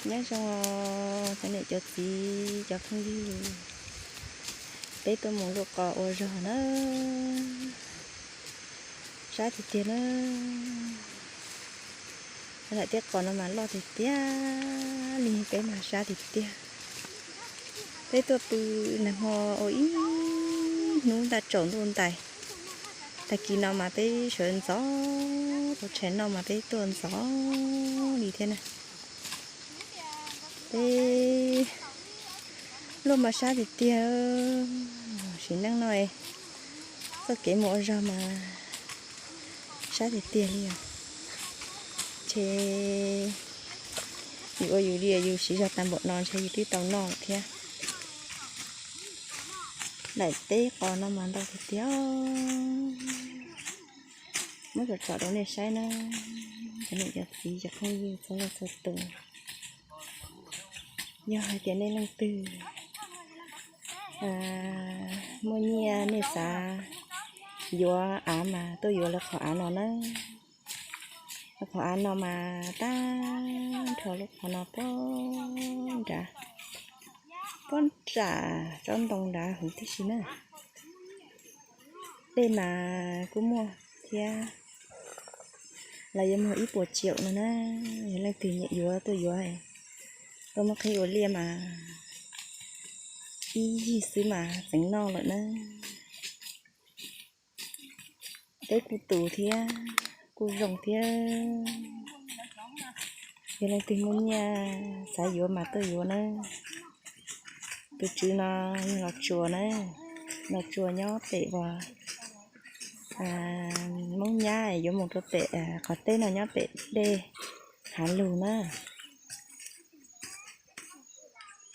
Nyob zoo os cov niam cov txiv cov phooj ywg, peb tuaj mus luaj qos ua zog na. Sab tiag tiag na. Daim teb qos no mas loj tiag tiag li, peb mas sab tiag tiag. Peb tuaj pw nag hmo ua ib hnub ntaj tsaus ntuj ntais. Tag kis no mas peb sawv ntxov, tau tshais noj mas peb tuaj ntxov li thiab na. Peb luaj mas sab tiag tiag, sim neej no txoj kev mus ua zog mas sab tiag tiag li os. Ntshe yus ua yus li yus siv zog tag npaum no ntshe yus twb tau noj thiab. Daim teb qos no mas ntau tiag tiag. Muab tsom tsom rau nej saib na, cov niam cov txiv cov phooj ywg txhua leej txhua tus. Yog hais tias nej leej twg muaj nyiaj nej xav yuav av mas tuaj yuav lawv qhov av no na. Lawv qhov av no mas tag nrho lub qhov no puag nrad, puag nram tsob ntoo nrad huv tib si na. Dej mas kuj muaj thiab, los yuav muag ib puas tsiaum no na. Yog leej twg nyiam yuav tuaj yuav, tuaj muab qhib ua liaj mas ib yig xwb mas txeev noj lawm na. Teb kuj tus thiab, kuj zoo thiab. Yog leej twg muaj nyiaj xav yuav mas tuaj yuav na. Tus tswv no yog Los Tsuas na, Los Tsuas nyob pem uas Moob Nyab yuav mus rau pem qhov teb no nyob pem dej Hav Lug na.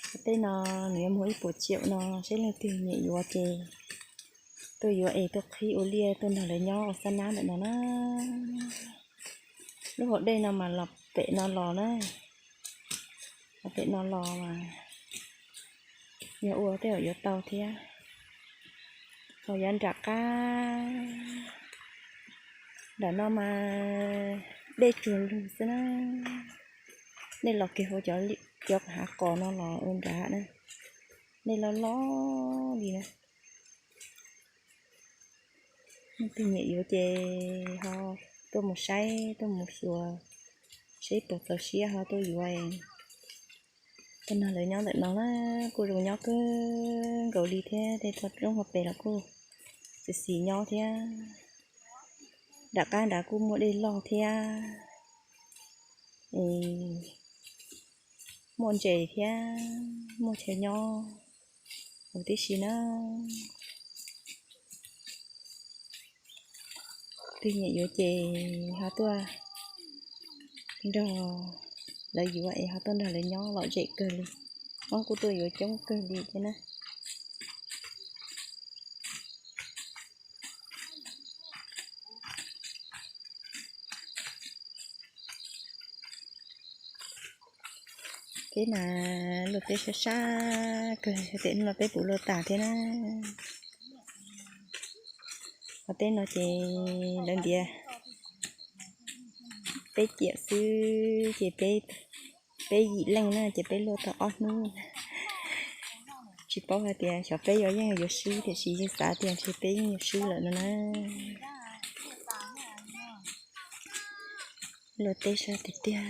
Qhov teb no nws yuav muag ib puas tsiaum no, seb leej twg nyiam yuav ces tuaj yuav es tuaj qhib ua liaj tuaj nrog lawv nyob ua xab nab ntawm no na. Lub hauv dej no mas los pem no los na, los pem no los mas yog ua tej zaum yuav tau thiab. Ho yav nram qab nram no mas dej tsuag lug xwb na. Nej los kiag hauv cov hav qos no los ua nrad na, dej loj loj li na. Leej twg nyiam yuav ces ho tuaj mus saib, tuaj mus xyuas seb puas txaus siab ho tuaj yuav. Tuaj nrog lawv nyob ntawm no na, kuj zoo nyob kawg nkaus li thiab, tej toj roob hauv pes los kuj xis xis nyob thiab. Nram qab nrad kuj muaj dej loj thiab, muaj ntses thiab, muaj chaw nyob huv tib si na. Twg nyiam yuav ces ho tuaj nrog lawv yuav es ho tuaj nrog lawv nyob lom zem kawg li. Hmoob kuj tuaj yuav coob kawg li thiab na. Peb mas luaj teb sab sab kawg, tej no peb puv luaj tas thiab na. Qhov teb no ces lawv ntiav peb ciam xwb ces peb yim leej na ces peb luaj tau ob hnub. Tsis paub hais tias xyov peb yuav yeej yuav swb, tiam sis yeej xav tias ntshe peb yeej yuav swb lawm no na. Luaj teb sab tiag tiag.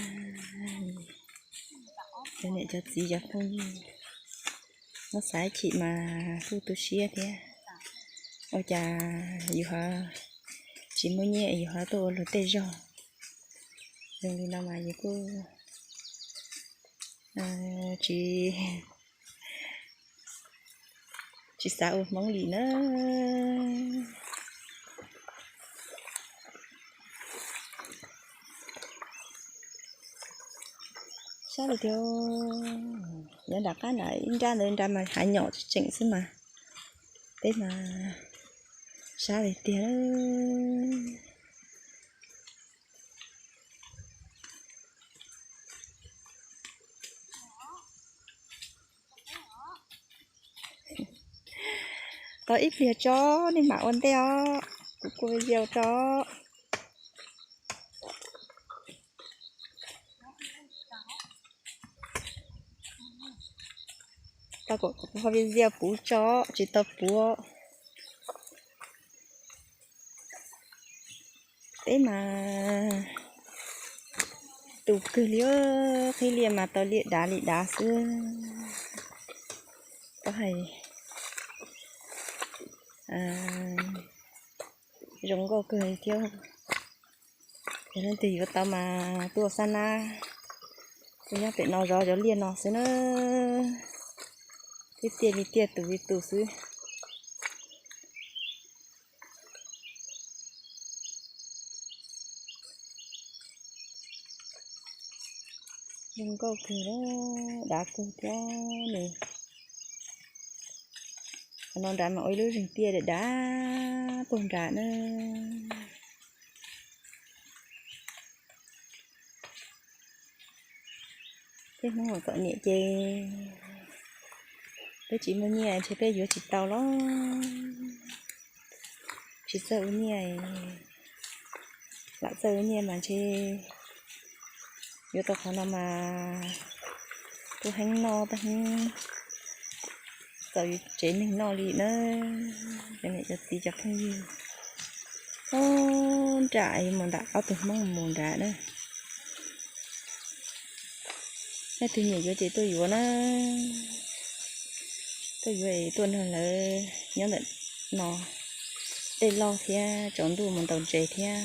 Cov niam cov txiv cov phooj ywg, muab xav ib chim mas kuj tu siab thiab. Ua cas yus ho tsis muaj nyiaj yus ho tuaj ua luag tej zog. Zoo li no mas yus kuj tsis tsis xav ua Hmoob li na. Sab li tiag, nyob nram qab nram ib nrab ntawd nrad mas hav nyom tseem xwb mas, peb mas sab li tiag. Tos ib pliag tso, nej mam ua ntej os, kuv kuj video tso. Tau kom kuv phob viaj ziaj puv tso, tsis tau puv. Peb mas tus kawg li, qhib liaj mas tau liaj dav li dav xwb. Pab hais zoo nkauj kawg li thiab. Yog leej twg yuav tau mas tuaj xab nab, tuaj nyob pem no zov cov liaj no xwb na. Tiaj tiaj li tiaj, tus li tus xwb. Zoo nkauj kawg, dav kawg thiab nws. Qhov no nrad mas ua ib lub zeeg tiaj dav dav puag nrad na. Peb Hmoob txom nyem ces peb tsis muaj nyiaj ntshe peb yuav tsis tau los. Tsis txawj ua nyiaj, lam txawj ua nyiaj mas ntshe yuav tau qhov no mas kuj heev noj, kuj heev txaus yus tsev neeg noj li na. Cov niam cov txiv cov phooj ywg, ob nram yuav mus nram, ob tug Hmoob mus nram na. Nej twg nyiam yuav ces tuaj yuav na. Tuaj yuav es tuaj nrog lawv nyob ntawm no, dej loj thiab tsaus ntuj mus ntaus ntses thiab.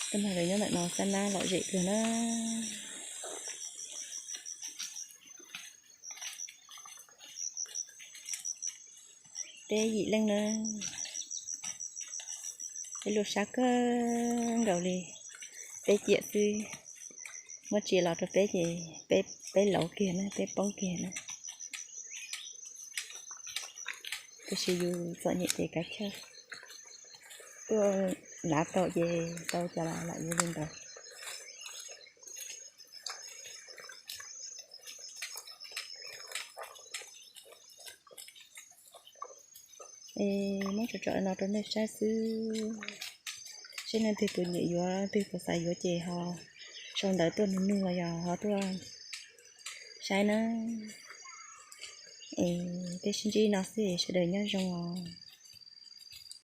Tuaj nrog lawv nyob ntawm no xab nab lom zem kawg na. Peb yim leej na, peb luaj sab kawg nkaus li, peb ciam xwb. Muab tsia los rau peb ces peb, peb lauv kiag na, peb poob kiag na. Tiam sis yus txom nyem ces kav chawj, tuaj lav tau ces tau, cas los lam yuav li ntawd. Es muab tsom tsom no rau nej saib xwb. Seb leej twg puas nyiam yuav, leej twg puas xav yuav ces ho sau ntawv tuaj nug nug los yog ho tuaj saib na. Es peb sib ntsib no xwb, sawv daws nyob zoo os.